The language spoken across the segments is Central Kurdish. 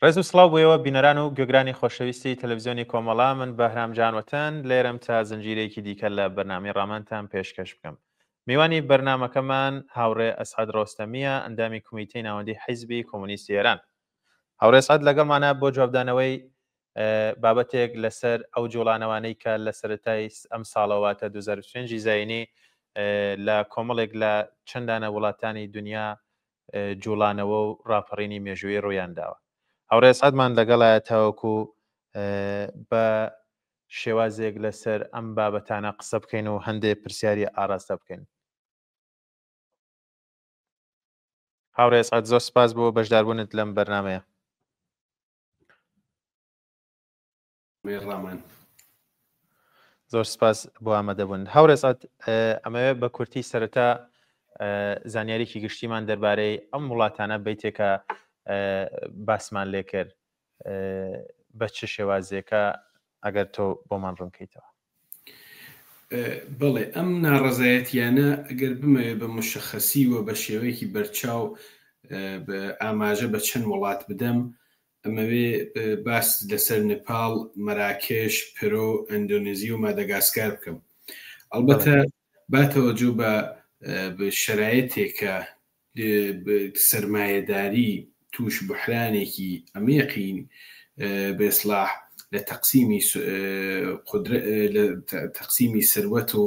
ڕێز و سڵاو بۆ ئێوە بینەران و گوێگرانی خۆشەویستی تەلەڤزیۆنی کۆمەڵە، من بەهرام جان وەتەن لێرەم تا زنجیرەیەکی دیکە لە بەرنامەی ڕامانتان پێشکەش بکەم. میوانی بەرنامەکەمان هاوڕێ ئەسعەد ڕۆستەمییە، ئەندامی کومیتەی ناوەندی حیزبی کۆمۆنیستی ئێران. هاوڕێ ئەسعەد لەگەڵمانە بۆ جوابدانەوەی بابەتێک لەسەر ئەو جوڵانەوانەی کە لە سەرەتای ئەم ساڵەوە واتە 2025 زایینی لە کۆمەڵێک لە چەندانە وڵاتانی دنیا جوڵانەوە و ڕاپەڕینی مێژووی ڕوویان داوە. هاوڕێ ئەسعەدمان لەگەڵایە تاوەکو بە شێوازێک لەسەر ئەم بابەتانە قسە بکەین و هەندێک پرسیاری ئاراستە بکەین. هاوڕێ ئەسعەد زۆر سپاس بۆ بەشداربوونت لەم بەرنمەیە. ڕامان. زۆر سپاس بۆ ئامادەبوون هاوڕێ سعد ئەمەوێ بە کورتی سەرەتا زانیاریکی گشتیمان دەربارەی ئەم وڵاتانە بیتێکە باسمان لێ کرد بە چ شێوازێکە ئەگەر تۆ بۆمان ڕوونکەیتەوە. بەڵێ ئەم ناڕەزایەتیانە ئەگەر بمەوێ بە مشەخەسی و بە شێوەیەکی بەرچاو ئاماژە بە چەند وڵات بدەم ئەمەوێ باس لەسەر نێپاڵ، مەراکێش، پرۆ، ئەندۆنزی و مادەگاسکار بکەم. ئەڵبەتە با تەوەجۆ بە شەرایتێک کە سەرمایەداری تووش بوحرانێکی عەمیقی بە ئیسڵاح لە تەقسیمی قودرە لە تەقسیمی سەروەت و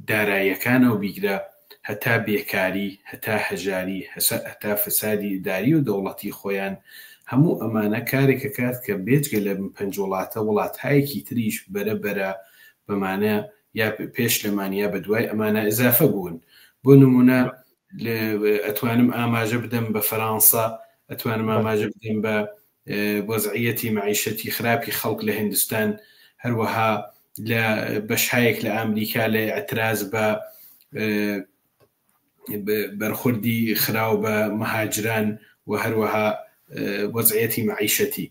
داراییەکانەوە بیگرە هەتا بێکاری، هەتا هەژاری، هەتا فەسادی ئیداری و دەوڵەتی خۆیان، هەموو ئەمانە کارێک ئەکات کە بێجگە لەم پەنج وڵاتە وڵاتهایەکی تریش بەرە بەرە بەمانە یا پێش لەمان یا بەدوای ئەمانە ئیزافە بوون. بۆ نموونە ئەتوانم ئاماژە بدەم بە فەرانسە، ئەتوانم ئاماژە بدەم بە وەزعیەتی مەعیشەتی خراپی خەڵک لە هندستان، هەروەها لە بەشهایەک لە ئامریکا لە ئیعتراز بە بەرخوردی خراو بە مهاجران و هەروەها وەزعیەتی مەعیشەتی.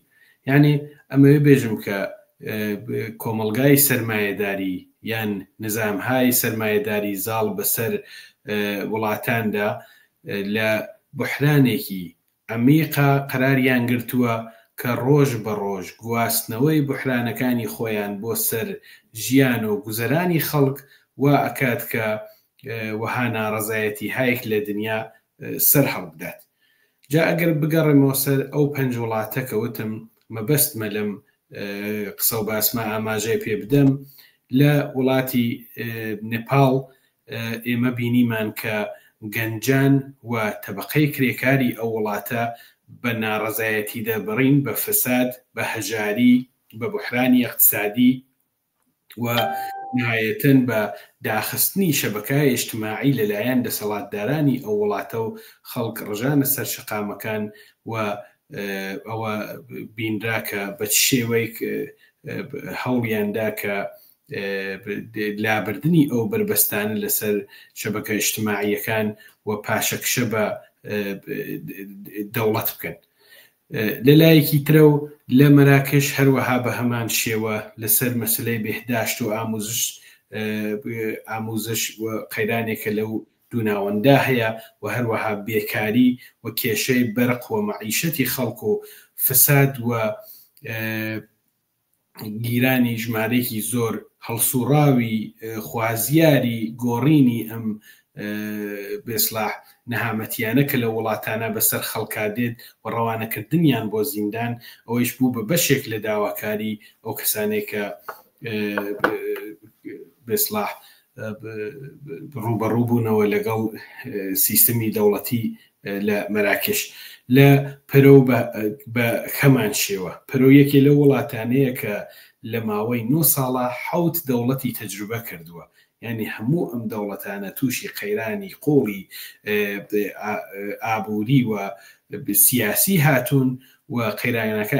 یانی ئەمەوێ بێژم کە کۆمەڵگای سەرمایەداری یان نزامهای سەرمایەداری زاڵ بەسەر وڵاتاندا لە بوحرانێکی عەمیقە قەراریان گرتووە کە ڕۆژ بە ڕۆژ گواستنەوەی بوحرانەکانی خۆیان بۆ سەر ژیان و گوزەرانی خەڵک وا ئەکات کە وەها ناڕەزایەتیهایک لە دنیا سەر هەڵبدات. جا ئەگەر بگەڕێمەوە سەر ئەو پەنج وڵاتە کە وتم مەبەستمە لەم قسە و باسمە ئاماژەی پێ بدەم، لە وڵاتی نێپاڵ ئێمە بینیمان کە گەنجان و تەبەقەی کرێکاری ئەو وڵاتە بە ناڕەزایەتی دەربڕین بە فەساد، بە هەژاری، بە بوحرانی ئیقتسادی و نهایەتەن بە داخستنی شەبەکای ئیجتماعی لە لایەن دەسەڵاتدارانی ئەو وڵاتە و خەڵک ڕژانە سەر شەقامەکان و ئەوە بینرا کە بە چ شێوەیەک هەوڵیان دا کە لابردنی ئەو بەربەستانە لەسەر شەبەکە ئیجتماعییەکان و پاشەکشە بە دەوڵەت بکەن. لە لایەکی ترەو لە مەراکش هەروەها بە هەمان شێوە لەسەر مەسەلەی بێهداشت و ئاموزش ئاموزش و قەیرانێکە لەو دوو ناوەندا هەیە و هەروەها بێکاری و کێشەی بەرق و مەعیشەتی خەڵک و فساد و گیرانی ژمارەیەکی زۆر هەڵسوڕاوی خوازیاری گۆڕینی ئەم بێسلاح نەهامەتیانە کە لە وڵاتانە بەسەر خەڵکا دێت و ڕەوانەکردنیان بۆ زیندان ئەوەیش بوو بە بەشێک لە داواکاری ئەو کەسانەی کە بێسلاح ڕووبەڕوو بوونەوە لەگەڵ سیستمی دەوڵەتی لە مەراکش لە پەرۆ بە هەمان شێوە. پەرۆ یەکێ لەو وڵاتانەیە کە لە ماوەی نۆ ساڵا حەوت دەوڵەتی تەجروبە کردووە. یانی هەموو ئەم دەوڵەتانە تووشی قەیرانی قووڵی ئابووری و سیاسی هاتوون و قەیرانەکە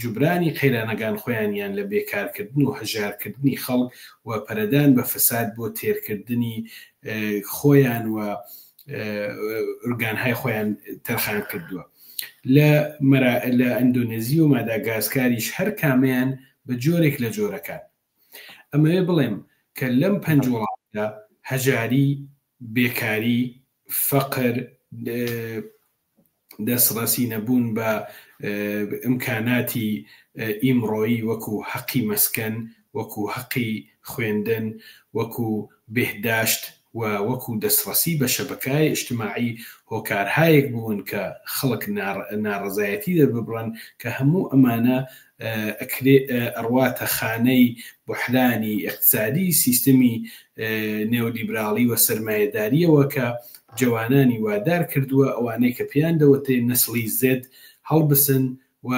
جوبرانی قەیرانەگان خۆیانیان لە بێکارکردن و هەژارکردنی خەڵک و پەرەدان بە فەساد بۆ تێرکردنی خۆیان و ئورگانهای خۆیان تەرخان کردووە لە لە ئەندۆنێزی و ماداگاسکاریش هەر کامەیان بە جۆرێک لە جۆرەکان ئەمەوێ بڵێم کە لەم پەنج وڵاتدا هەژاری بێکاری فەقر. دەستڕەسی نەبوون بە ئیمکاناتی ئیمڕۆیی وەکو هەقی مەسکەن، وەکو هەقی خوێندن، وەکو بێهداشت و وەکو دەستڕەسی بە شەبەکای ئیجتماعی هۆکارهایەک بوون کە خەڵک ناڕەزایەتی دەرببڕن کە هەموو ئەمانە ئەکرێ ئەڕواتە خانەی بوحرانی ئیقتسادی سیستمی نێولیبراڵی و سەرمایەداریەوە کە جەوانانی وادار کردووە ئەوانەی کە پێیان دەوترێ نەسڵی زێد هەڵبسن و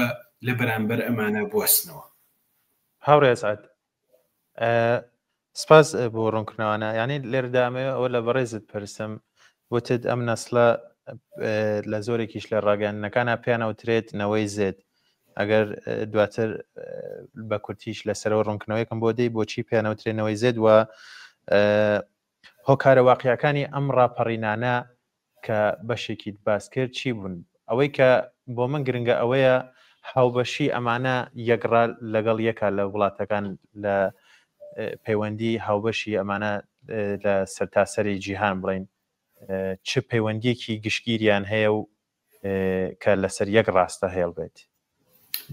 لە بەرامبەر ئەمانە بوەستنەوە. هاوڕێ ئەسعەد سپاس بۆ ڕوونکردنەوانە یعنی لێرەدا ئەمەوێ ئەوە لە بەڕێزت پرسم وتت ئەم نەسلە لە زۆرێکیش لە ڕاگەیاندنەکانە پێیانەوترێت نەوەی زێد ئەگەر دواتر بە کورتیش لەسەرەوە ڕوونکردنەوەیەکم بۆ دەی بۆچی پێیانەوترێنەوەی زێد وە هۆکارە واقیعەکانی ئەم ڕاپەڕینانە کە بەشێکیت باس کرد چی بوون؟ ئەوەی کە بۆ من گرنگە ئەوەیە هاوبەشی ئەمانە یەکڕا لەگەڵ یەکا لە وڵاتەکان لە پەیوەندی هاوبەشی ئەمانە لە سەرتاسەری جیهان بڵین چ پەیوەندیەکی گشتگیریان هەیە و کە لەسەر یەک ڕاستە هێڵ بێت.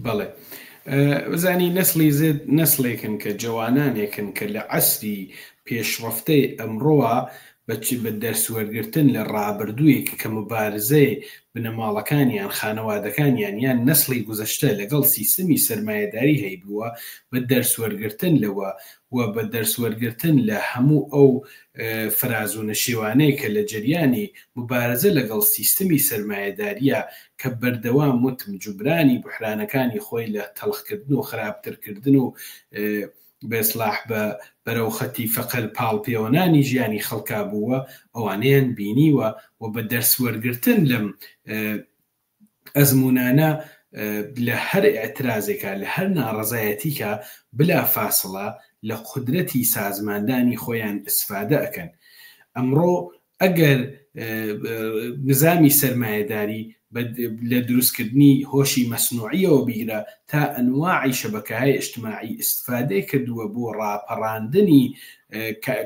بەڵێ بزانی نەسڵی زێد نەسڵێکن کە جەوانانێکن کە لە عەسری پێشڕەفتەی ئەمڕۆوە بە چ بە دەرس وەرگرتن لە ڕابردوویەک کە موبارزەی بنەماڵەکانیان خانەوادەکانیان یان نەسڵی گوزەشتە لەگەڵ سیستمی سەرمایەداری هەیبووە بە دەرس وەرگرتن لەوە و بە دەرس وەرگرتن لە هەموو ئەو فراز و نشێوانەی کە لە جەریانی موبارزە لەگەڵ سیستمی سەرمایەدارییە کە بەردەوام وتم جوبرانی بوحرانەکانی خۆی لە تەڵخکردن و خراپترکردن و بە ئیسڵاح بە بەرەو خەتی فەقر پاڵ پێوەنانی ژیانی خەڵکا بووە ئەوانەیان بینیوە و بە دەرس وەرگرتن لەم ئەزموونانە لە هەر ئیعترازێکا لە هەر ناڕەزایەتیکا بلا فاسڵە لە قودرەتی سازماندانی خۆیان ئیسفادە ئەکەن ئەمڕۆ ئەگەر نزامی سەرمایەداری لە دروستکردنی هۆشی مەسنوعیەوە بیگرە تا ئەنواعی شەبەکەهای ئیجتماعی ئیستفادەی کردووە بۆ ڕاپەڕاندنی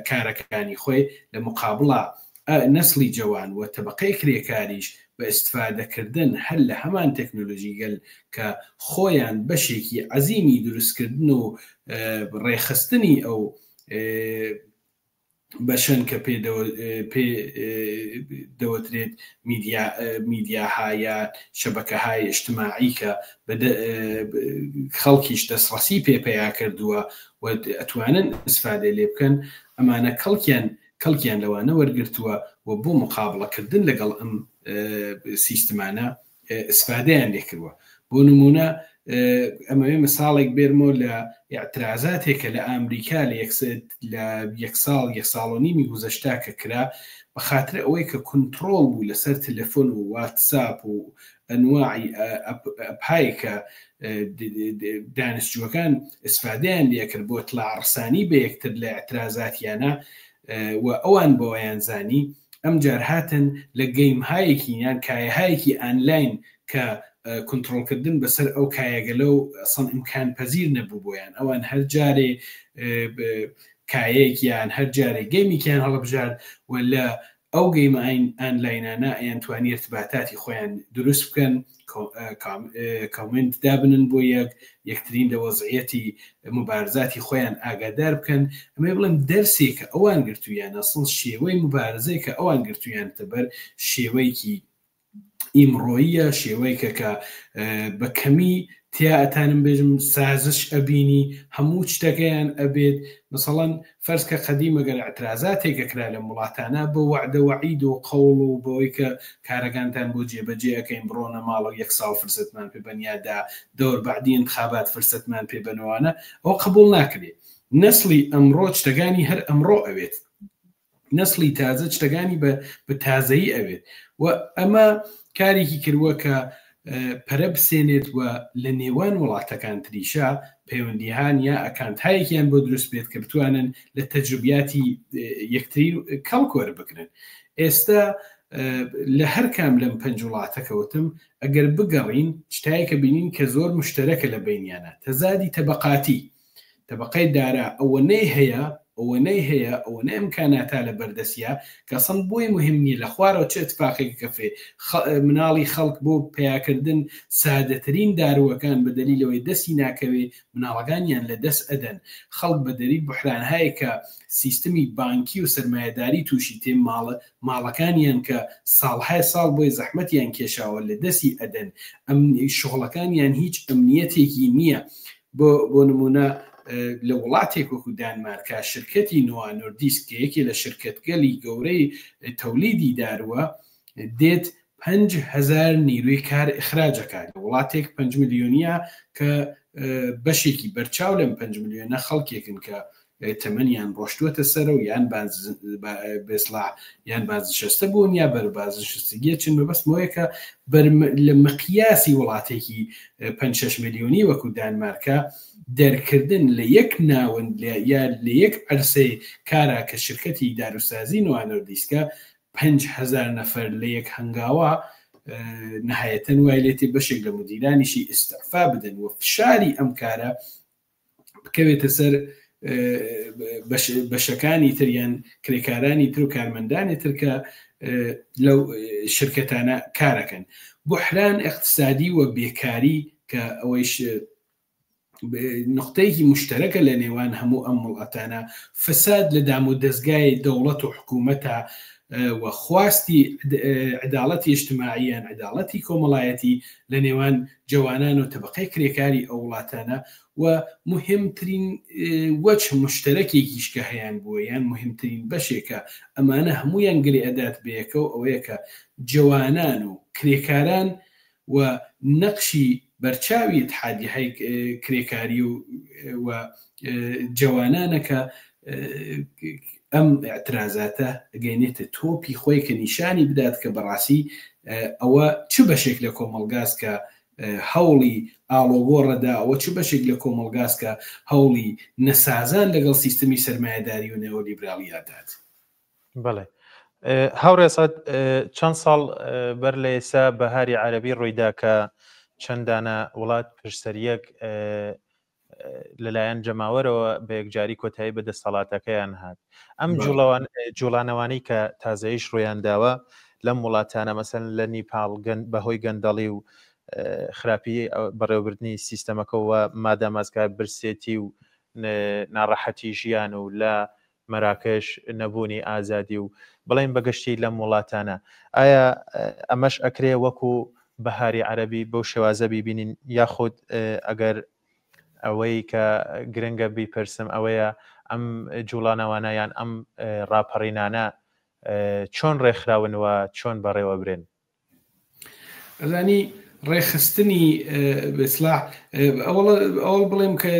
کارەکانی خۆی لە مقابڵا نەسڵی جەوان و تەبەقەی کرێکاریش بە ئیستفادەکردن هەر لە هەمان تەکنۆلۆژیگەل کە خۆیان بەشێکی عەزیمی دروستکردن و ڕێکخستنی ئەو بەشەن کە پێ پێ دەوترێت میدیا میدیاها یا شەبەکەهای ئیجتماعی کە خەڵکیش دەستڕەسی پێ پەیا کردووە و ئەتوانن ئیسفادەی لێ بکەن ئەمانە کەڵکیان کەڵکیان لەوانە وەرگرتووە و بۆ مقابڵەکردن لەگەڵ ئەم سیستمانە ئیسفادەیان لێکردووە بۆ نمونە ئەمەوێ مساڵێک بێرمەوە لە ئیعترازاتێک کە لە ئامریکا لە لە یەک ساڵ یەک ساڵ و نیمی گوزەشتا کە کرا بە خاتر ئەوەی کە کونتڕۆڵ بوو لەسەر تەلەفۆن و واتساپ و ئەنواعی ئەپهای کە دانشجووەکان ئیسفادەیان لێکرد بۆ اطلاع ڕسانی بە یەکتر لە ئیعترازاتیانە و ئەوان بەوەیان زانی ئەمجار هاتن لە گەیمهایەکی یان کایەهایەکی ئانلاین کە کونتڕۆڵکردن بەسەر ئەو کایەگەلە و ئەسڵەن ئیمکان پەزیر نەبوو بۆیان ئەوان هەر جارێ کایەیەکیان هەر جارێ گەیمێکیان هەڵبژارد و لە ئەو گەیمە ئانلاینانە ئەیانتوانی ارتباتاتی خۆیان دروست بکەن کامنت دابنن بۆ یەک یەکترین لە وەزعیەتی مبارزاتی خۆیان ئاگادار بکەن ئەمەی بڵێم دەرسێک کە ئەوان گرتوویانە ئەسڵ شێوەی مبارزەی کە ئەوان گرتوویانتە بەر شێوەیەکی ئیمڕۆییە شێوەیەکە کە بە کەمی تیا ئەتانم بێژم سازش ئەبینی هەموو شتەکەیان ئەبێت مثلەن فەرز کە قەدیم ئەگەر ئیعترازاتێک ئەکرا لەم وڵاتانە بە وەعدە وەعید و قەوڵ و بەوەی کە کارەکانتان بۆ جێبەجێ ئەکەین بڕۆنە ماڵەوە یەک ساڵ فرسەتمان پێ بەن یا دا دەور بەعدی ئینتخابات فرسەتمان پێ بەنەوانە ئەوە قبوڵ ناکرێ نەسڵی ئەمڕۆ چتەکانی هەر ئەمڕۆ ئەوێت نەسڵی تازە چتەکانی بە بە تازەیی ئەوێت و ئەمە کارێکی کردووە کە پەرە بسێنێت و لە نێوان وڵاتەکان تریشا پەیوەندیهان یا ئەکانتهایەکیان بۆ دروست بێت کە بتوانن لە تەجروبیاتی یەکتری کەڵک وەربگرن ئێستا لە هەر کام لەم پنج وڵاتە کەوتم ئەگەر بگەڕین شتایەکە بینین کە زۆر مشتەرەکە لە بینیانە تەزادی تەبقاتی تەبقەی دارا ئەوەنەی هەیە. ئەوەنەی هەیە، ئەوەنە ئیمکاناتا لە بەردەسیا کە ئەسڵەن بۆی موهیم نیە لە خوارەوە چ ئتفاقێک ئەکەفێ، مناڵی خەڵک بۆ پەیاکردن سادەترین دارووەکان بە دەلیل ئەوەی دەستی ناکەوێ مناڵەکانیان لە دەس ئەدەن، خەڵک بە دەلیل بوحرانهایەک کە سیستمی بانکی و سەرمایەداری تووشی تێ ماڵ ماڵەکانیان کە ساڵهای ساڵ بۆی زەحمەتیان کێشاوە لە دەسی ئەدەن، ئەم شوغڵەکانیان هیچ ئەمنیەتێکی نیە، بۆ بۆ نموونە لە وڵاتێک وەکو دانمارکا شرکەتی نۆوا نۆردیسک کە یەکێ لە شرکەتگەلی گەورەی تەولیدی دارووە دێت 5000 نیروی کار ئیخراج ئەکات لە وڵاتێک 5 ملیۆنیە کە بەشێکی بەرچاو لەم 5 ملیۆنە خەڵکێکن کە تەمەنیان ڕۆشتووەتە سەرەو یان بێسڵاح یان بازنشەستە بوون یا بەرەو بازنشەستگیە چن مەبەستم ئەوەیە کە لە مقیاسی وڵاتێکی پەنج شەش ملیۆنی وەکو دانمارکە دەرکردن لە یەک ناوەند یا لە یەک عەرسەی کارا کە شرکەتی داروسازی نوانۆردیسکە 5000 نەفەر لە یەک هەنگاوە نهایەتەن وای لێتێ بەشێک لە مدیرانیشی ئیستعفا بدەن و فشاری ئەم کارە بکەوێتە سەر بەشەکانی تر یان کرێکارانی تر و کارمەندانی تر کە لەو شرکەتانە کارەکەن بحران اقتصادی و بێکاری کە ئەوەیش نقطەیەکی مشتەرەکە لە نێوان هەموو ئەم وڵاتانە فساد لە دام و دەستگای دەوڵەت و حکوومەتە و خواستی عداڵەتی اجتماعی یان عداڵەتی کۆمەڵایەتی لە نێوان جەوانان و تەبقەی کرێکاری ئەو وڵاتانە و موهیمترین وەجه موشتەرەکێکیش کە هەیان بووە یان موهیمترین بەشێکە ئەمانە هەموویان گرێ ئەدات بەیەکەو ئەوەیە کە جەوانان و کرێکاران و نەقشی بەرچاوی ئیتحادیهای کرێکاری و و جەوانانە کە ئەم ئیعترازاتە ئەگەینێتە تۆپی خۆی کە نیشانی بدات کە بەڕاستی ئەوە چ بەشێک لە کۆمەڵگاس کە هەوڵی ئاڵۆگۆڕەدا، ئەوە چ بەشێک لە کۆمەڵگاس کە هەوڵی نەسازان لەگەڵ سیستمی سەرمایەداری و نئۆلیبراڵی ئەدات. بەڵێ هاوڕێ سەد چەند ساڵ بەر لە ئێستا بەهاری عەرەبی ڕوویدا کە چەندانە وڵات پشسەریەک لەلایەن جەماوەرەوە بە یەکجاری کۆتایی بە دەستەڵاتەکەیان هات ئەم جوڵەوان جوڵانەوانەی کە تازەیش ڕویان داوە لەم وڵاتانە مەسەن لە نیپاڵ بەهۆی گەندەڵی و خراپی بەڕێوەبردنی سیستەمەکەەوە مادامازکار برسێتی و ناڕەحەتی ژیان و لە مەراکش نەبوونی ئازادی و بڵێن بەگشتی لەم وڵاتانە ئایا ئەمەش ئەکرێ وەکو بەهاری عەرەبی بەو شێوازە بیبینین یاخود ئەگەر ئەوەی کە گرنگە بیپرسم ئەوەیە ئەم جوڵانەوانە یان ئەم ڕاپەڕینانە چۆن ڕێکخراون و چۆن بەڕێوەبرێن؟ ئەزانی ڕێکخستنی بێسلاح ئەوەڵ بڵێم کە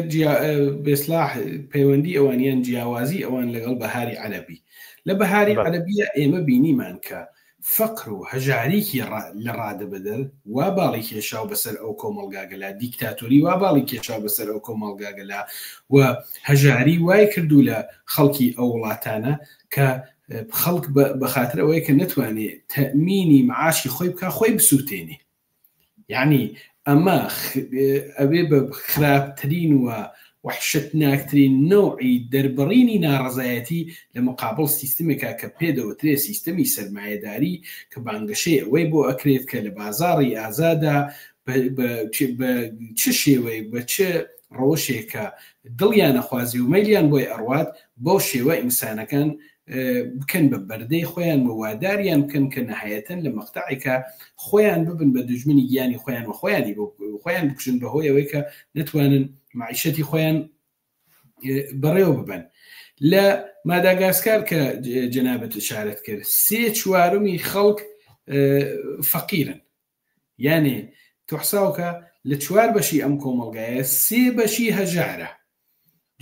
بێسلاح پەیوەندی ئەوانیان جیاوازی ئەوان لەگەڵ بەهاری عەرەبی لە بەهاری عەرەبیە ئێمە بینیمان کە فەقر و هەژاریکی لە ڕادەبەدەر وا باڵی کێشاو بەسەر ئەو کۆمەڵگاگەلا دیکتاتۆری وا باڵی کێشاو بەسەر ئەو کۆمەڵگاگەلا و هەژاری وای کردو لە خەڵکی ئەو وڵاتانە کە خەڵک بە خاتر ئەوەیە کە نەتوانێ تەمینی معاشی خۆی بکا خۆی بسووتێنێ یعنی ئەمە ئەبێ بە خراپترین و وحشتناکترین نەوعی دەربڕینی ناڕەزایەتی لە مقابڵ سیستمێکا کە پێ دەوترێ سیستەمی سەرمایەداری کە بانگەشەی ئەوەی بۆ ئەکرێت کە لە بازاڕی ئازادا بە چ شێوەیەک بە چ ڕەوشێکە دڵیان ئەخوازی و مەیلیان بۆی ئەڕوات بەو شێوە ئینسانەکان بکەن بە بەردەی خۆیان و واداریان بکەن کە نەهایەتەن لە مەقتەعێکا خۆیان ببن بە دوژمنی گیانی خۆیان و خۆیانی خۆیان بکوژن بەهۆی ئەوەی کە نەتوانن مەعیشەتی خۆیان بەڕێوە ببەن. لە ماداگاسکار کە جەنابت ئشارەت کرد سێ چوارمی خەڵک فەقیرن یانێ تۆحساوکە لە چوار بەشی ئەم کۆمەڵگایە سێ بەشی هەژارە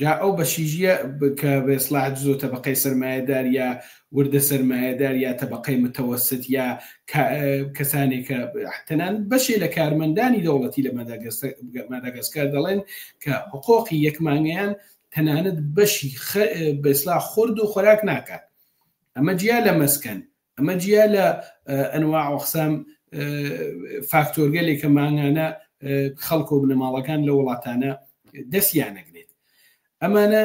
جا ئەو بەشیژیە کە بە ئیسڵاح جزۆ تەبقەی سەرمایەدار یا وردە سەرمایەدار یا تەبقەی متەوەست یا کەسانێک کە تەنان بەشێ لە کارمەندانی دەوڵەتی لە ماداگەسکار دەڵێن کە حقۆقی یەک مانگەیان تەنانەت بەشی بە ئیسڵاح خورد و خۆراک ناکات ئەمە جیا لە مەسکەن ئەمە جیا لە ئەنواع ئەقسام فاکتۆرگەلێک کە مانگانە خەڵک و بنەماڵەکان لە وڵاتانە دەستیانەگرێت ئەمانە.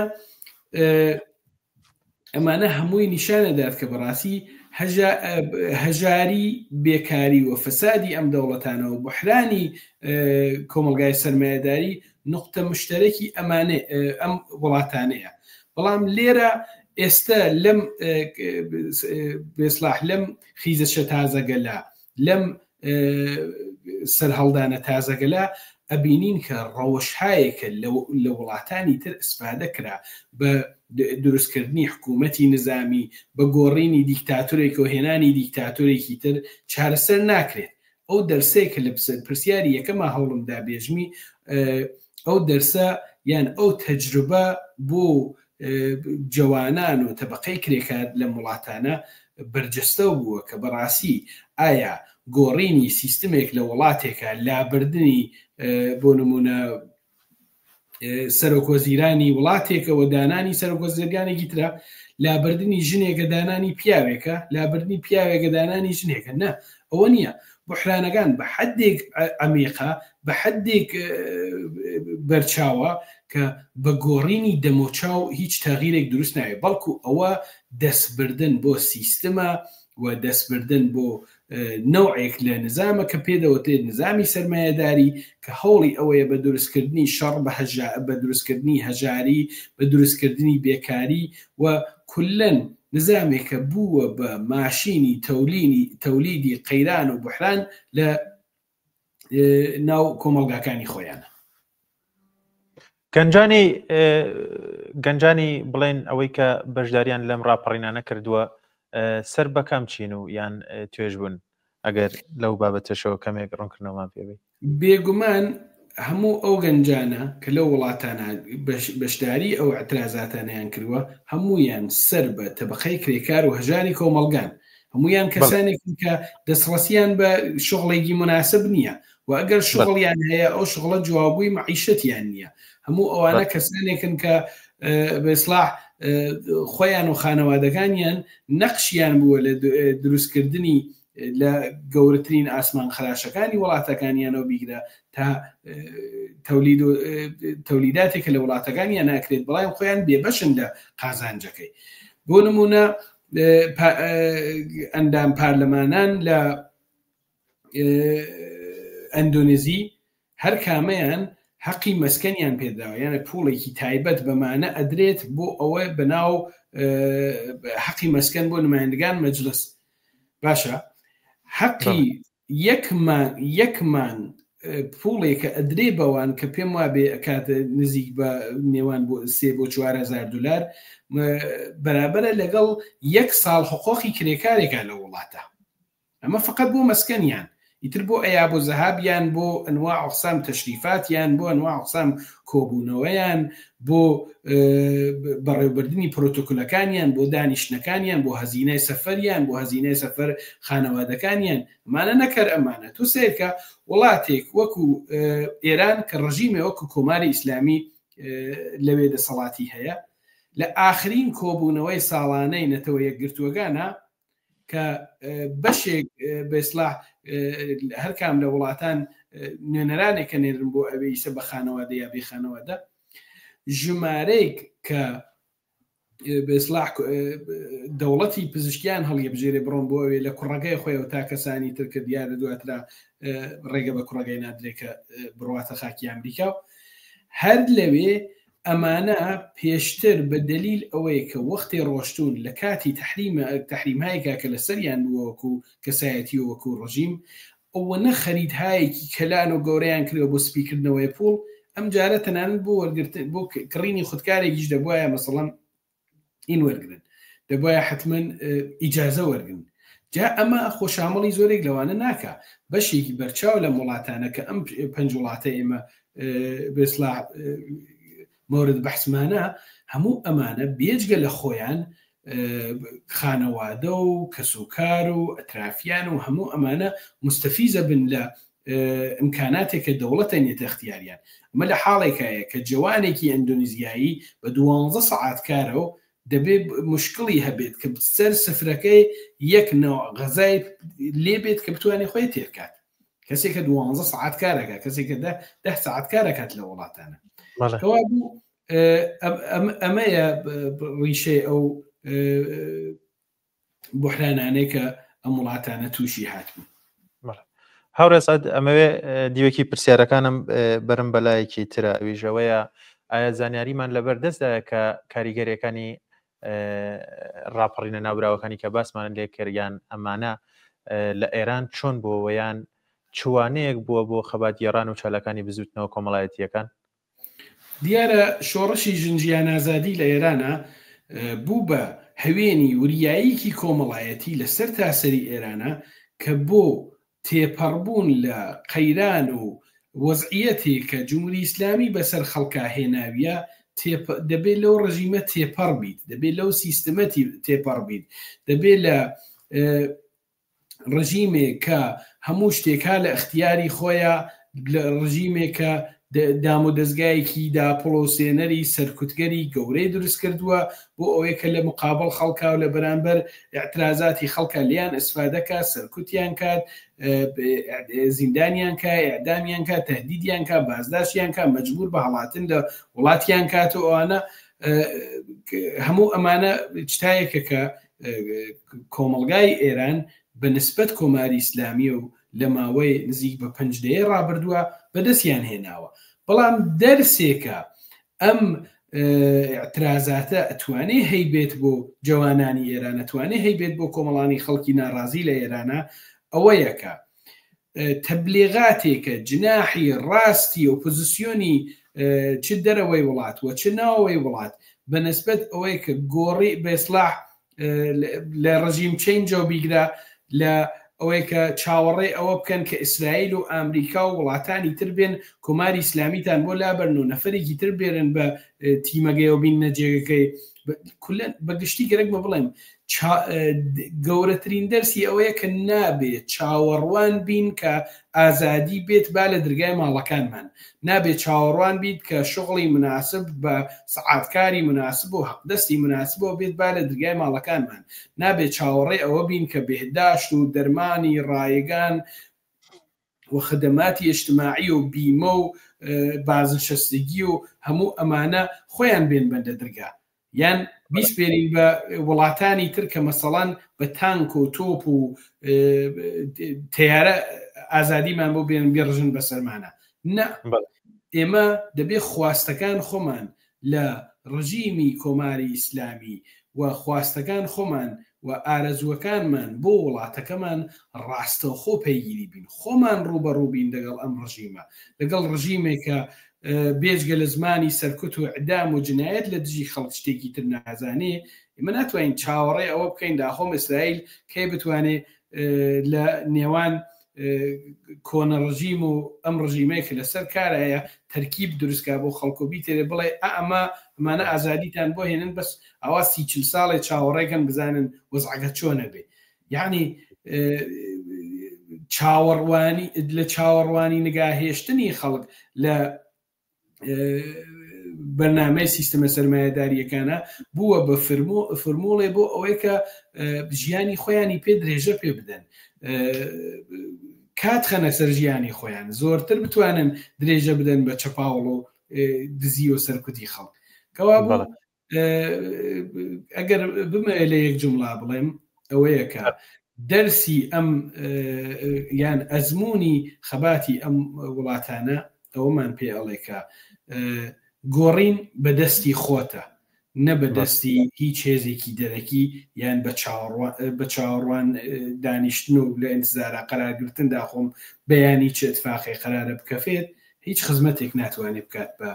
ئەمانە هەمووی نیشانەدات کە بەڕاستی هەژاری، بێکاری و فەسادی ئەم دەوڵەتانە و بوحرانی کۆمەڵگای سەرمایەداری نوقتە مشتەرەکی ئەمانە ئەم وڵاتانەیە. بەڵام لێرە ئێستە لەم بێسلاح لەم خیزەشە تازەگەلە لەم سەرهەڵدانە تازەگەلە ئەبینین کە ڕەوشهایەکە لە وڵاتانی تر ئیسفادە کرا بە دروستکردنی حکوومەتی نزامی، بە گۆڕینی دیکتاتۆرێک و هێنانی دیکتاتۆرێکی تر چارەسەر ناکرێت. ئەو دەرسەیە کە لە پرسیاری یەکەما هەوڵم دا بێژمی ئەو دەرسە یان ئەو تەجروبە بۆ جەوانان و تەبەقەی کرێکار لەم وڵاتانە بەرجەستەو بووە کە بەڕاستی ئایا گۆڕینی سیستمێک لە وڵاتێکە لابردنی بۆ نمونە سەرۆکوەزیرانی وڵاتێکەوە دانانی سەرۆکوەزیرانێکی ترە لابردنی ژنێکە دانانی پیاوێکە لابردنی پیاوێکە دانانی ژنێکە نە ئەوە نییە بحرانەکان بە حدێک عمیقە بە حدێک بەرچاوە کە بە گۆڕینی دەمۆچاو هیچ تەغیرێک دروست ناوێت بەڵکو ئەوە دەستبردن بۆ سیستمە و دەستبردن بۆ نەوعێک لە نزامە کە پێدەوترێت نزامی سەرمایەداری کە هەوڵی ئەوەیە بە دروستکردنی شەڕ بە دروستکردنی هەژاری بە دروستکردنی بێکاری و کولەن نزامێکە بووە بە ماشینی تەولینی تەولیدی قەیران و بحران لە ناو کۆمەڵگاکانی خۆیانە. گەنجانی گەنجانی بڵێن ئەوەی کە بەشداریان لەم ڕاپەڕینانە کردووە سەر بەکەم چین و یان توێژ بوون ئەگەر لەو بابەتەشەوە کەمێک ڕوونکردنەوەمان پێ بی. بێگومان هەموو ئەو گەنجانە کە لەو وڵاتانە بەشداری ئەو ئیعترازاتانەیان کردووە هەموویان سەر بە تەبەقەی کرێکار و هەژاری کۆمەڵگان هەمویان کەسانێکن کە دەستڕەسیان بە شغڵێکی مناسب نییە و ئەگەر شغڵیان هەیە ئەو شغڵە جوابووی معیشەتیان نییە هەموو ئەوانە کەسانێکن کە بە ئیسلاح خۆیان و خانەوادەکانیان نەقشیان بووە لە دروستکردنی لە گەورەترین ئاسمان خراشەکانی وڵاتەکانیانەوە بیگرە تا تەولید و تەولیداتێک کە لە وڵاتەکانیان ناکرێت بەڵام خۆیان بێبەشن لە قازانجەکەی بۆ نمونە ئەندام پارلەمانان لە ئەندۆنزی هەر کامەیان حەقی مەسکەنیان پێدراوە یانە پوڵێکی تایبەت بەمانە ئەدرێت بۆ ئەوە بەناو حەقی مەسکەن بۆ نمایندگان مەجلس باشە حەقی یەک مانگ یەک مانگ پوڵێکە ئەدرێ بەوان کە پێم وابێ ئەکاتە نزیک بە نێوان بۆ سێ بۆ 4هزار دلار بەرابەرە لەگەڵ یەک ساڵ حقۆقی کرێکارێکە لە وڵاتە ئەمە فقط بۆ مەسکەنیان ئیتر بۆ ئەیاب و زەهابیان بۆ ئەنواع ئەقسام تەشریفاتیان بۆ ئەنواع ئەقسام کۆبوونەوەیان بۆ بەڕێوبردنی پرۆتۆکولەکانیان بۆ دانیشتنەکانیان بۆ هەزینای سەفەریان بۆ هەزینای سەفەر خانەوادەکانیان ئەمانە نەکەر ئەمانە تۆ سەیرکە وڵاتێک وەکو ئێران کە ڕژیمێ وەکو کۆماری ئیسلامی لەوێ دەسەڵاتی هەیە لە ئاخرین کۆبوونەوەی ساڵانەی نەتەوە یەکگرتووەکانە کە بەشێک بە ئیسلاح هەرکام لە وڵاتان نوێنەرانێک کە نێرن بۆ ئەوێ ئیسە بە خانەوادە یا بێ خانەوادە ژمارەیەک کە بە ئیسلاح دەوڵەتی پزیشکیان هەڵیبژێرێ بڕۆن بۆ ئەوێ لە کوڕەکەی خۆیەوە تا کەسانی تر کە دیارە دواترا ڕێگە بە کوڕەکەی نادرێت کە بڕواتە خاکی ئەمریکا و هەر لەوێ ئەمانە پێشتر بە دەلیل ئەوەی کە وەختێ ڕۆشتوون لە کاتی تەحریمە تەحریمهایکا کە لەسەریان بووە وەکو کەسایەتی و وەکو ڕژیم ئەوەنە خەریدهایەکی کەلان و گەورەیان کردوە بۆ سپیکردنەوەی پوڵ ئەم جارە تەنانەت بۆ وەرگرتن بۆ کڕینی خودکارێکیش دەبوایە مەسەڵەن ئین وەرگن دەبایە حتمما ئیجازە وەرگن جا ئەمە خۆشامڵی زۆرێک لەوانە ناکە بەشێکی بەرچاو لەم وڵاتانە کە ئەم پنج وڵاتە ئێمە بێسلا مورد بەحسمانە هەموو ئەمانە بێجگە لە خۆیان خانەوادە و کەسوکار و ئەترافیان و هەموو ئەمانە مستەفیزە بن لە ئیمکاناتێک کە دەوڵەتە نێتە اختیاریان. ئەمە لە حاڵێکایە کە جەوانێکی ئەندۆنیزیایی بە دوانزە سەعات کارەو دەبێ مشکڵی هەبێت کە سەر سفرەکەی یەک نەوع غەزای لێ بێت کە بتوانێ خۆی تێر کات. کەسێک کە دوانزە سەعات کارەکە، کەسێک کە دە سەعات کارەکات لە وڵاتانە. کەوابوو ئەمەیە ڕیشەی ئەو بحرانانەی کە ئەم وڵاتانە تووشی هاتبوو. هاوڕێ سعد ئەمەوێ دیوەکی پرسیارەکانم بەرم بەلایەکی ترە ئەویشەوەیە ئایا زانیاریمان لەبەر دەستدایە کە کاریگەریەکانی ڕاپەڕینە ناوبراوەکانی کە باسمان لێ کردیان ئەمانە لە ئێران چۆن بووە یان چوانەیەک بووە بۆ خەباتگێڕان و چالاکانی بزوتنەوە کۆمەڵایەتیەکان؟ دیارە شۆڕشی ژن ژیان ئازادی لە ئێرانە بوو بە هەوێنی وریاییکی کۆمەڵایەتی لە سەرتاسەری ئێرانە کە بۆ تێپەڕبوون لە قەیران و وەزعیەتێک کە جمهوری ئیسلامی بەسەر خەڵکا هێناویە دەبێ لەو ڕژیمە تێپەڕ بیت، دەبێ لەو سیستمە تێپەڕ بیت، دەبێ لە ڕژیمێک کە هەموو شتێک ها لە ئەختیاری خۆیە، ڕژیمێک کە دام و دەزگایەکی داپڵۆسێنەری سەرکوتگەری گەورەی دروست کردووە بۆ ئەوەی کە لە مقابڵ خەڵکا و لە بەرامبەر ئیعترازاتی خەڵکا لێیان ئیسفادە کا، سەرکوتیان کات، زیندانیان کا، ئیعدامیان کا، تەهدیدیان کا، بازداشتیان کا، مەجبور بە هەڵاتن لە وڵاتیان کات و ئەوانە هەموو ئەمانە چتایەکە کە کۆمەڵگای ئێران بە نسبەت کۆماری ئیسلامیە و لە ماوەی نزیک بە پەنج دەیەی ڕابردووە بەدەستیان هێناوە بەڵام دەرسێکە ئەم ئیعترازاتە ئەتوانێ هەیبێت بۆ جەوانانی ئێران ئەتوانێ هەیبێت بۆ کۆمەڵانی خەڵکی ناڕازی لە ئێرانە ئەوەیە کە تەبلیغاتێکە جناحی ڕاستی ئۆپۆزیسیۆنی چ دەرەوەی وڵات و چ ناوەوەی وڵات بە نسبەت ئەوەی کە گۆڕی بەسلاح لە ڕژیم چەینجەوە بیگرە لە ئەوەی کە چاوەڕێ ئەوە بکەن کە ئیسرائیل و ئامریکا و وڵاتانی تر بێن کۆماری ئیسلامیتان بۆ لابەرن و نەفەرێکی تر بێرن بە تیمەگەیەوە بیننە جێگەکەی کولەن بە گشتی گەرەکمە بڵێم گەورەترین دەرسی ئەوەیە کە نابێ چاوەڕوان بین کە ئازادی بێت با لە درگای ماڵەکانمان، نابێ چاوەڕوان بیت کە شوغڵی مناسب بە سەعاتکاری مناسب و حەقدەستی مناسبەوە بێت با لە درگای ماڵەکانمان، نابێ چاوەڕێ ئەوە بین کە بێهداشت و دەرمانی ڕایگان و خدماتی اجتماعی و بیمە و بازنشستگی و هەموو ئەمانە خۆیان بێن بەندە درگا. یان بیسپێرین بە وڵاتانی تر کە مەسەڵەن بە تانک و تۆپ و تەیارە ئازادیمان بۆ بێن بێڕژن بەسەرمانە نە ئێمە دەبێ خواستەکان خۆمان لە ڕژیمی کۆماری ئیسلامی و خواستەکان خۆمان و ئارەزووەکانمان بۆ وڵاتەکەمان ڕاستەوخۆ پەیگیری بین، خۆمان ڕووبەڕوو بین لەگەڵ ئەم ڕژیمە، لەگەڵ ڕژیمێک کە بێجگە لە زمانی سەرکوت و ئیعدام و جنایەت لە دژی خەڵک شتێکی تر نازانێ، ئێمە ناتوانین چاوەڕێ ئەوە بکەین داخۆم ئیسرائیل کەی بتوانێ لە نێوان کۆنە ڕژیم و ئەم ڕژیمەی کە لەسەر کارایە تەرکیب دروستکا بۆ خەڵک و بیتەوێ بڵێ ئا ئەمە ئەمانە ئازادیتان بۆ هێنن بەس ئەوا سی چل ساڵێ چاوەڕێکەن بزانن وەزعەکە چۆنە بێ یعنی چاوەڕوانی لە چاوەڕوانی نگاهێشتنی خەڵک لە بەرنامەی سیستمە سەرمایەداریەکانە بووە بە فرموڵێ بۆ ئەوەی کە ژیانی خۆیانی پێ درێژە پێ بدەن کات خەنە سەر ژیانی خۆیان زۆرتر بتوانن درێژە بدەن بە چەپاوڵ و دزی و سەرکوتی خەڵک کەوا بوو ئەگەر بمەوێ لە یەک جومڵا بڵێم ئەوەیە کە دەرسی ئەم یان ئەزمموی خەباتی ئەم وڵاتانە ئەوەمان پێ ئەڵێ کە گۆڕین بەدەستی خۆتە نە بەدەستی هیچ هێزێکی دەرەکی یان بە چاوەڕوان دانیشتن و لە ئینتزارا قەرارگرتن داخۆم بەیانی چ اتفاقێ قەرارە بکەفێت هیچ خزمەتێک ناتوانێت بکات بە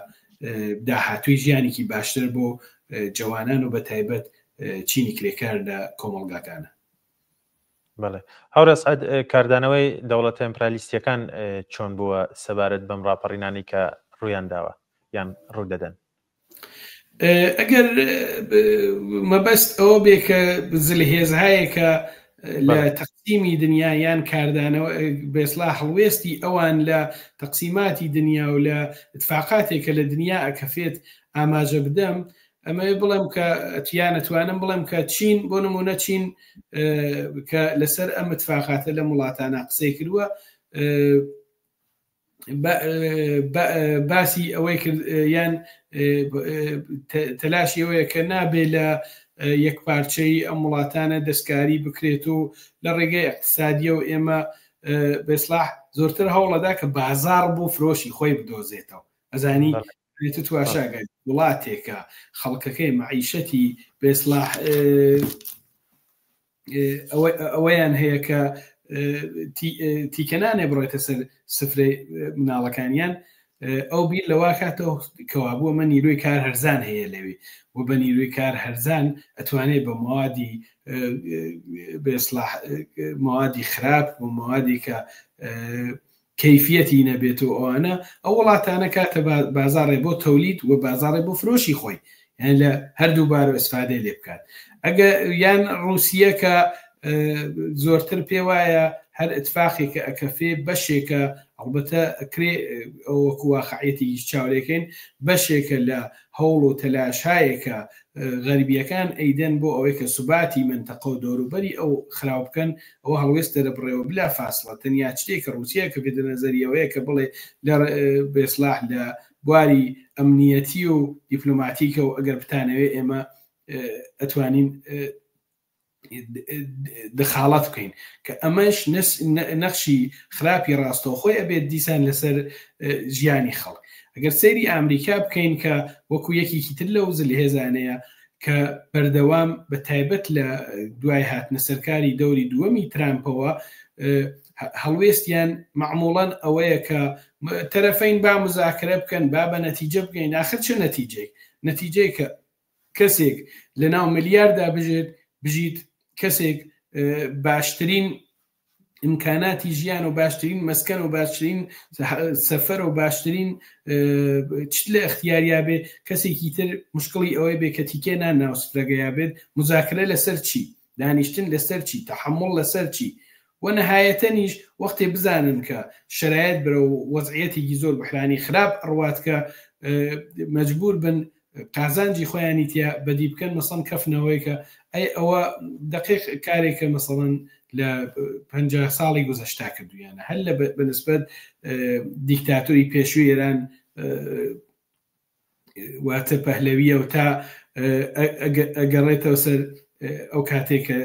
داهاتووی ژیانێکی باشتر بۆ جەوانان و بە تایبەت چینی کرێکار لە کۆمەڵگاکانە. بەڵێ هاوڕێ ئەسعەد کاردانەوەی دەوڵەتە ئیمپرالیستیەکان چۆن بووە سەبارەت بەم ڕاپەڕینانەی کە ڕوویان داوە یان ڕوو دەدەن؟ ئەگەر مەبەست ئەوە بێ کە زلهێزهایەکە لە تەقسیمی دنیا یان کاردانەوە بێسلا هەڵوێستی ئەوان لە تەقسیماتی دنیا و لە اتفاقاتێکە لە دنیا ئەکەفێت ئاماژە بدەم ئەمە بڵێم کە تیان ئەتوانم بڵێم کە چین بۆ نمونە چین کە لەسەر ئەم اتفاقاتە لە وڵاتانە قسەی کردووە باسی ئەوەی کرد یان تەلاشی ئەوەیە کە نابێ لە یەکپارچەیی ئەم وڵاتانە دەستکاری بکرێت و لە ڕێگەی ئیقتسادیەوە ئێمە بە ئیسلاح زۆرتر هەوڵەدا کە بازاڕ بۆ فرۆشی خۆی بدۆزێتەوە ئەزانی تو تواشاگە وڵاتێکە خەڵکەکەی مەعیشەتی بە ئیسلاح ئەوەیان هەیە کە تیکەنانێ بڕێتە سەر سفرەی مناڵەکانیان ئەو بیر لەوا کاتەوە کەوابووە مە نیرۆی کار هەرزان هەیە لەوێ و بە نیرۆی کار هەرزان ئەتوانێت بە موادی بێسلاح موادی خراپ و موادی کە کەیفیەتی نەبێت و ئەوانە ئەو وڵاتانە کاتە بازاڕێ بۆ تەولید و بازاڕێ بۆ فرۆشی خۆی یان لە هەردوو بارو ئیسفادەی لێ بکات ئەگە یان ڕوسیە کە زۆرتر پێ وایە هەر ئتفاقێکە ئەکەفێ بەشێکە ئەڵبەتە ئەکرێ وەکو واقعیەتێکیش چاولێکەین بەشێکە لە هەوڵ و تەلاشهایەکە غەربیەکان ئەیدەن بۆ ئەوەی کە سوباتی مەنتەقە و دەوروبەری ئەو خراو بکەن ئەوە هەڵوێست دەرەبڕێ و بلا فاسڵە تەنیا شتێک کە ڕوسیە کەفێتە نەزەری ئەوەیە کە بڵێ لە بێسلاح لە بواری ئەمنیەتی و دیپلۆماتیکە و ئەگەر بتانەوێ ئێمە ئەتوانین دخاڵەت بکەین کە ئەمەش نەخشی خراپی ڕاستەوخۆی ئەبێت دیسان لەسەر ژیانی خەڵک ئەگەر سەیری ئەمریکا بکەین کە وەکو یەکێکی تر لەو زلهێزانەیە کە بەردەوام بە تایبەت لە دوای هاتنە سەرکاری دەوری دووەمی ترامپەوە هەڵوێستیان معموڵەن ئەوەیە کە تەرەفەین با مزاکرە بکەن با بە نەتیجە بگەین آخر چه نەتیجەیەک نەتیجەیە کە کەسێک لە ناو ملیاردا بژێت بژیت کەسێک باشترین ئیمکاناتی ژیان و باشترین مەسکەن و باشترین سەفەر و باشترین چت لە ئەختیاریا بێ کەسێکی تر مشکڵی ئەوەی بێ کە تیکێ نان ناو سفرەگەیا بێت مزاکرە لەسەر چی دانیشتن لەسەر چی تەحمل لەسەر چی و نەهایەتەنیش وەختێ بزانن کە شەرایت برە و وەزعیەتێکی زۆر بحرانی خراپ ئەڕوات کە مەجبور بن قازانجی خۆیانی تیا بەدی بکەن مەسەڵەن کەفنەوەی کە ئەی ئەوە دقیق کارێکە مەسەڵەن لە پ ساڵی گوزەشتا کردویانە هەر لە بەنسبەت دیکتاتۆری پێشووی ئێران واتە پەهلەویە و تا ئەگەڕێتەوە سەر ئەو کاتێک کە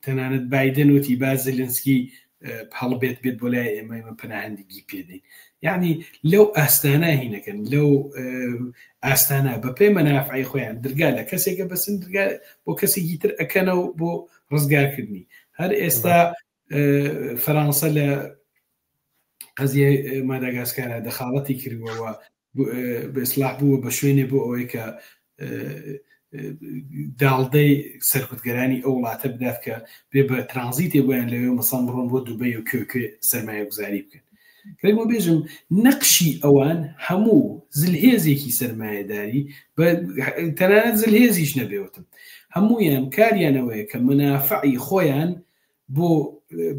تەنانەت بایدن وتی با زلنسکی هەڵبێت بێت بۆ لای ئێمە ئێمە پەناهەندگی پێدەین یعنی لەو ئاستانە هینەکەن لەو ئاستانە بە پێ مەنافعی خۆیان درگا لە کەسێکە بەسن درگا بۆ کەسێکی تر ئەکەنەوە بۆ ڕزگارکردنی هەر ئێستا فەرانسە لە قەزیە ماداگاسکارە دەخاڵەتی کردووەوە بە ئیسلاح بووە بە شوێنێ بۆ ئەوەی کە داڵدەی سەرکوتگەرانی ئەو وڵاتە بدات کە بێ بە ترانزیتێ بۆیان لەوێ مەسەڵەن بڕۆن بۆ دوبەی و کوێ کوێ سەرمایە گوزاری بکەن کرێمە بێژم نەقشی ئەوان هەموو زلهێزێکی سەرمایەداری تەنانەت زلهێزیش نەبێوتم هەمویان کاریانەوەیە کە منافعی خۆیان بۆ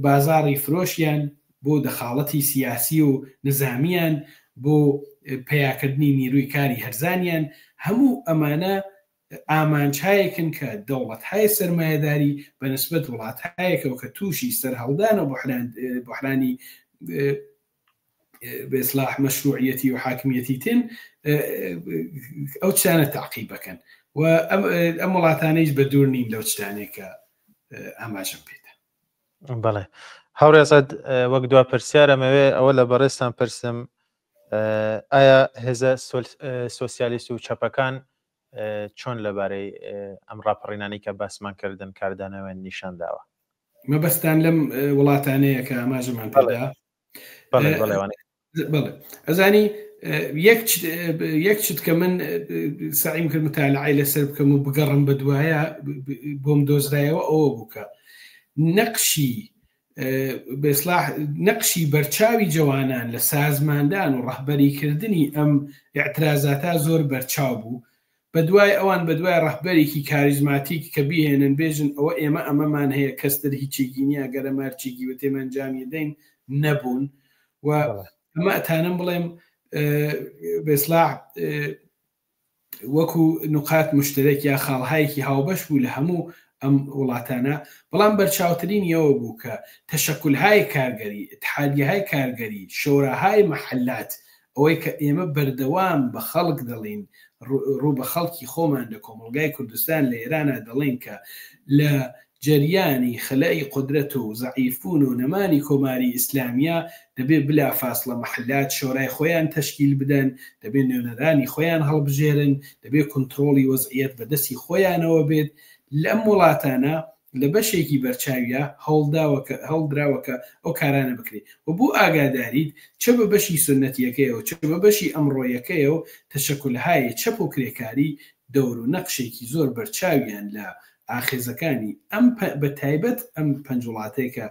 بازاڕی فرۆشیان، بۆ دەخاڵەتی سیاسی و نزامیان، بۆ پەیاکردنی نیروی کاری هەرزانیان، هەموو ئەمانە ئامانجهایەکن کە دەوڵەتهای سەرمایەداری بە نسبەت وڵاتهایەکەوە کە تووشی سەرهەڵدان و بوحرانی بە ئیسلاح مەشروعیەتی و حاکمیەتی تێن ئەو چانە تاقی بکەن و ئەم وڵاتانەیش بە دوور نین لەو شتانێک کە ئاماژەم پێدا. بەڵێ هاوڕێزاد وەک دوا پرسیارەمەوێ ئەوە لە بەڕێزتان پرسم ئایا هێزە سۆسیالیست و چەپەکان چۆن لەبارەی ئەم ڕاپەڕینانەی کە باسمان کردن کاردانەوەیان نیشان داوە؟ مەبەستان لەم وڵاتانەیە کە ئاماژەمان پێدا؟ بەڵێ ئەزانی یەک شت کە من سعیم کرد متالعای لەسەر بکەم و بگەڕم بە دوایە بۆم دۆزرایەوە ئەوە بوو کە نەقشی بەسلاح نەقشی بەرچاوی جەوانان لە سازماندان و ڕەهبەریکردنی ئەم اعترازاتە زۆر بەرچاو بوو بەدوای ئەوان بەدوای ڕەهبەرێکی کاریزماتیک کە بیهێنن بێژن ئەوە ئێمە ئەمەمان هەیە کەستر هیچێکی نییە گەر ئەمە هەرچێکی بێت ئێمە ئەنجامی دەین نەبوون و ئەمە ئەتانم بڵێم بەسلاح وەکو نقات مشترک یا خاڵهایەکی هاوبەش بوو لە هەموو ئەم وڵاتانە بەڵام بەرچاوترین یەوە بوو کە تەشەکولهای کارگەری اتحادیهای کارگەری شۆراهای محلات ئەوەی کە ئێمە بەردەوام بە خەڵک دەڵێین. ڕوو بە خەڵکی خۆمان لە کۆمەڵگای کوردستان لە ئێرانا دەڵێین کە لە جەریانی خلەئی قودرەت و زەعیفبوون و نەمانی کۆماری ئیسلامییا دەبێ بلا فاسڵە مەحلات شۆرای خۆیان تەشکیل بدەن، دەبێ نوێنەرانی خۆیان هەڵبژێرن، دەبێ کونترۆڵی وەزعیەت بە دەستی خۆیانەوە بێت. لەم وڵاتانە لە بەشێکی بەرچاویا هەوڵداوە کە هەوڵدراوە کە ئەو کارانە بکرێ و بۆ ئاگاداریت چ بە بەشی سوننەتیەکەیەوە چ بە بەشی ئەمڕۆیەکەیەو تەشەکولهای چەپ و کرێکاری دەور و نەقشێکی زۆر بەرچاویان لە ئاخێزەکانی ئەم بە تایبەت ئەم پەنج وڵاتەی کە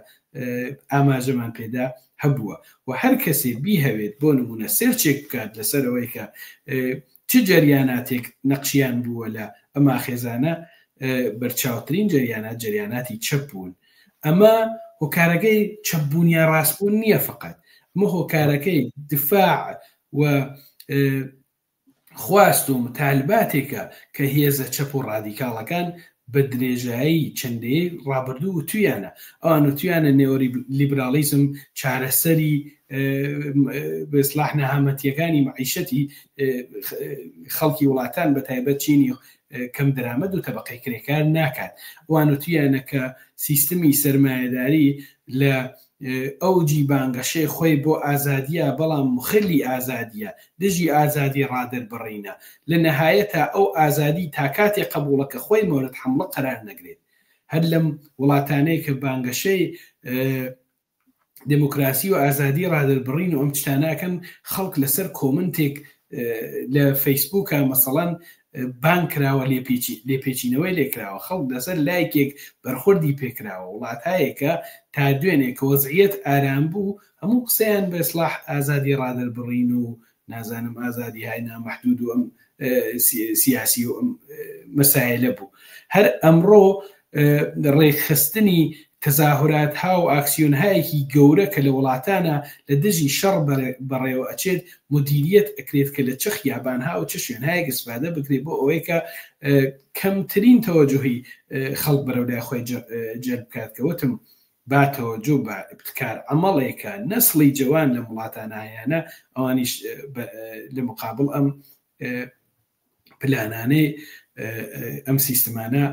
ئاماژەمان پێدا هەبووە و هەر کەسێ بیهەوێت بۆ نمونە سێرچێک بکات لەسەر ئەوەی کە چ جەریاناتێک نەقشیان بووە لە ئەم ئاخێزانە بەرچاوترین جەریانات جەریاناتی چەپ بوون ئەمە هۆکارەکەی چەپ بوون یا ڕاستبوون نییە فقط ئەمە هۆکارەکەی دفاع و خواست و متالباتێکە کە هێزە چەپ و ڕادیکاڵەکان بە درێژایی چەند دەیەی ڕابردوو وتویانە. ئەوان وتویانە نێۆلیبراڵیزم چارەسەری بە ئیسڵاح نەهامەتییەکانی مەعیشەتی خەڵکی وڵاتان بە تایبەت چینی کەم دەرامەد و تەبەقەی کرێکار ناکات. ئەوان وتویانە کە سیستمی سەرمایەداری لە ئەوجی بانگەشەی خۆی بۆ ئازادیە بەڵام مخلی ئازادیە دژی ئازادی ڕادەربڕینە لە نەهایەتا ئەو ئازادی تا کاتێ قەبوڵە کە خۆی مۆرد حەمڵە قەرار نەگرێت هەر لەم وڵاتانەی کە بانگەشەی دموکراسی و ئازادی ڕادەربڕین و ئەم شتانە ئەکەن خەڵک لەسەر کۆمنتێک لە فەیسبووکە مەسەڵەن بانگ کراوە لێپێچینەوەی لێکراوە خەڵک لەسەر لایکێک بەرخوردی پێکراوە وڵاتایەکە تا دوێنێ کە وەزعیەت ئارام بوو هەموو قسەیان بە ئیسڵاح ئازادی ڕادەربڕین و نازانم ئازادی های نامەحدود و ئەم سیاسی و ئەم مەسایلە بوو هەر ئەمڕۆ ڕێکخستنی تەزاهوراتها و ئاکسیۆنهایەکی گەورە کە لە وڵاتانە لە دژی شەڕ بەڕێوە ئەچێت مدیریەت ئەکرێت کە لە چ خیابانها و چ شوێنهایەک ئیسفادە بکرێت بۆ ئەوەی کە کەمترین تەوەجوهی خەڵک بەرەو لای خۆی جەلب بکات کە وتم با تەوەجوه بە ابتکار عەمەڵێکە نەسڵی جەوان لەم وڵاتانە هەیانە ئەوانیش لە مقابڵ ئەم پلانانەی ئەم سیستمانە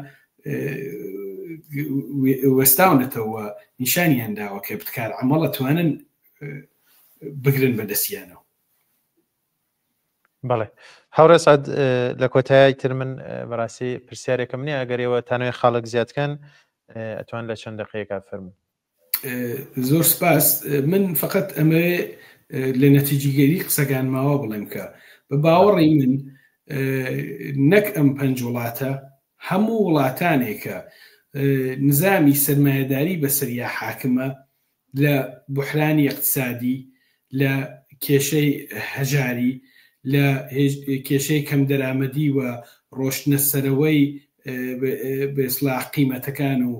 وەستاونەتەوە نیشانیان داوە کە ابتکار عەمەڵ ئەتوانن بگرن بە دەستیانەوە. بەڵێ هاوڕێ سعد لە کۆتایی تر من بەڕاستی پرسیارێکم نییە ئەگەر ئێوە تانەوەی خاڵک زیادکەن ئەتوان لە چەند دقەیەکا فەرموو. زۆر سپاس من فقط ئەمەوێ لە نەتیجیگەری قسەکان ماوە بڵێم کە بە باوەڕی من نەک ئەم پەنج وڵاتە هەموو وڵاتانێکە نظامی سەرمایەداری بەسەریا حاکمە لە بوحرانی ئیقتسادی، لە کێشەی هەژاری، لە کێشەی کەمدەرامەدی و ڕۆشتنە سەرەوەی بە ئیسڵاح قیمەتەکان و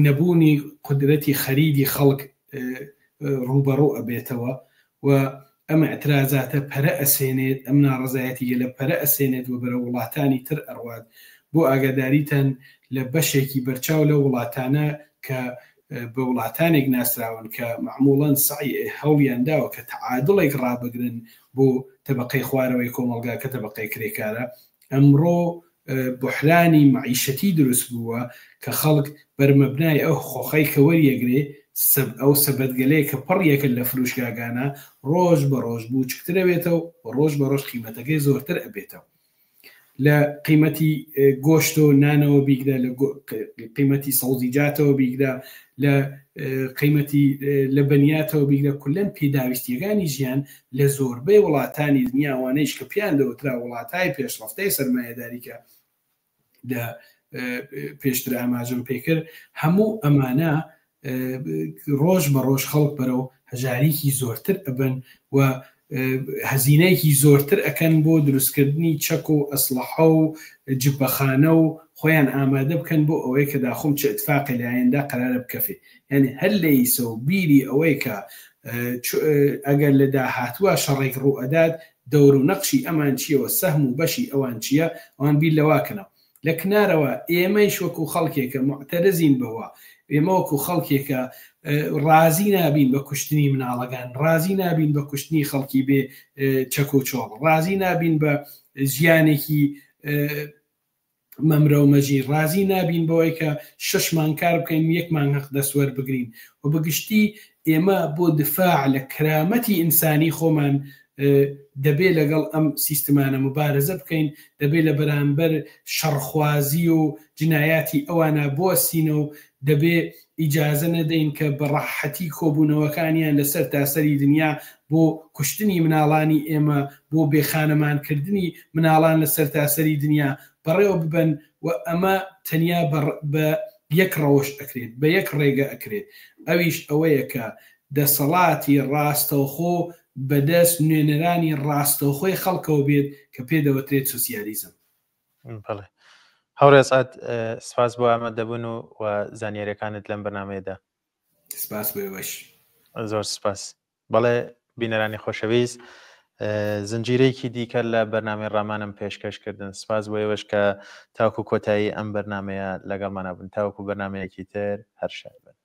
نەبوونی قودرەتی خەریدی خەڵک ڕووبەڕوو ئەبێتەوە و ئەم ئیعترازاتە پەرە ئەسێنێت، ئەم ناڕەزایەتیگەلە پەرە ئەسێنێت و بەرەو وڵاتانی تر ئەڕوات. بۆ ئاگاداریتان لە بەشێکی بەرچاو لەو وڵاتانە کە بە وڵاتانێک ناسراون کە مەعموڵەن سەعی هەوڵیان داوە کە تەعادوڵێک ڕابگرن بۆ تەبەقەی خوارەوەی کۆمەڵگا کە تەبەقەی کرێکارە، ئەمڕۆ بوحرانی مەعیشەتی دروست بووە کە خەڵک بەرمەبنای ئەو خۆخەی کە وەریەگرێ ئەو سەبەتگەلەی کە پڕیەکن لە فروشگاگانا ڕۆژ بە ڕۆژ بووچکتر ئەبێتەو و ڕۆژ بە ڕۆژ قیمەتەکەی زۆرتر ئەبێتەو لە قیمەتی گۆشت و نانەوە بیگرە لە قیمەتی سەوزیجاتەوە بیگرە لە قیمەتی لەبەنیاتەوە بیگرە کولەن پێداویستیەکانی ژیان لە زۆربەی وڵاتانی دنیا ئەوانەیش کە پێیان دەوترا وڵاتای پێشڕەفتەی سەرمایەداری کە لە پێشتر ئاماژەم پێکرد هەموو ئەمانە ڕۆژ بە ڕۆژ خەڵک بەرەو هەژاریکی زۆرتر ئەبن و هەزینەیەکی زۆرتر ئەکەن بۆ دروستکردنی چەک و ئەسڵەحە و جبەخانە و خۆیان ئامادە بکەن بۆ ئەوەی کە داخۆم چ ئتفاقی لە ئایندە قەرارە بکەفێ یانی هەر لە ئیسە و بیری ئەوەی کە ئەگەر لە داهاتووە شەڕێک ڕوو ئەدات دەور و نەقشی ئەمان چییە و سەهم و بەشی ئەوان چییە ئەوان بیر لەوە کەنەوە لە کنارەوە ئێمەیش وەکو خەڵکێکە موعتەرزین بەوە ئێمە وەکو خەڵکێکە. ڕازی نابین بە کوشتنی مناڵەکان، ڕازی نابین بە کوشتنی خەڵکی بێ چەک و چۆڵ، ڕازی نابین بە ژیانێکی مەمرە و مەژی، ڕازی نابین بەوەی کە شەش مانگ کار بکەین و یەک مانگ هەق دەست وەربگرین و بە گشتی ئێمە بۆ دفاع لە کرامەتی ئینسانی خۆمان دەبێ لەگەڵ ئەم سیستمانە موبارزە بکەین، دەبێ لە بەرامبەر شەڕخوازی و جنایاتی ئەوانە بوەستینەو دەبێ ئیجازە نەدەین کە بە ڕاحەتی کۆبوونەوەکانیان لە سەرتاسەری دنیا بۆ کوشتنی مناڵانی ئێمە، بۆ بێخانەمان کردنی مناڵان لە سەرتاسەری دنیا بەڕێوە ببەن و ئەمە تەنیا بە یەک ڕەوشت ئەکرێت، بە یەک ڕێگە ئەکرێت ئەویش ئەوەیە کە دەسەڵاتی ڕاستەوخۆ بەدەست نوێنەرانی ڕاستەوخۆی خەڵکەوە بێت کە پێ دەوترێت سۆسیالیزم. بەڵێ هاوڕێ ئەسعەد سپاس بۆ ئامادەبوون و و زانیاریەکانت لەم بەرنامەیەدا. سپاس بۆ ئێوەش. زۆر سپاس. بەڵێ بینەرانی خۆشەویست زنجیرەیەکی دیکە لە بەرنامەی ڕامانم پێشکەش کردن سپاس بۆ ئێوەش کە تاوەکو کۆتایی ئەم بەرنامەیە لەگەڵمانە بن تاوەکو بەرنامەیەکی تر هەر شاد بن.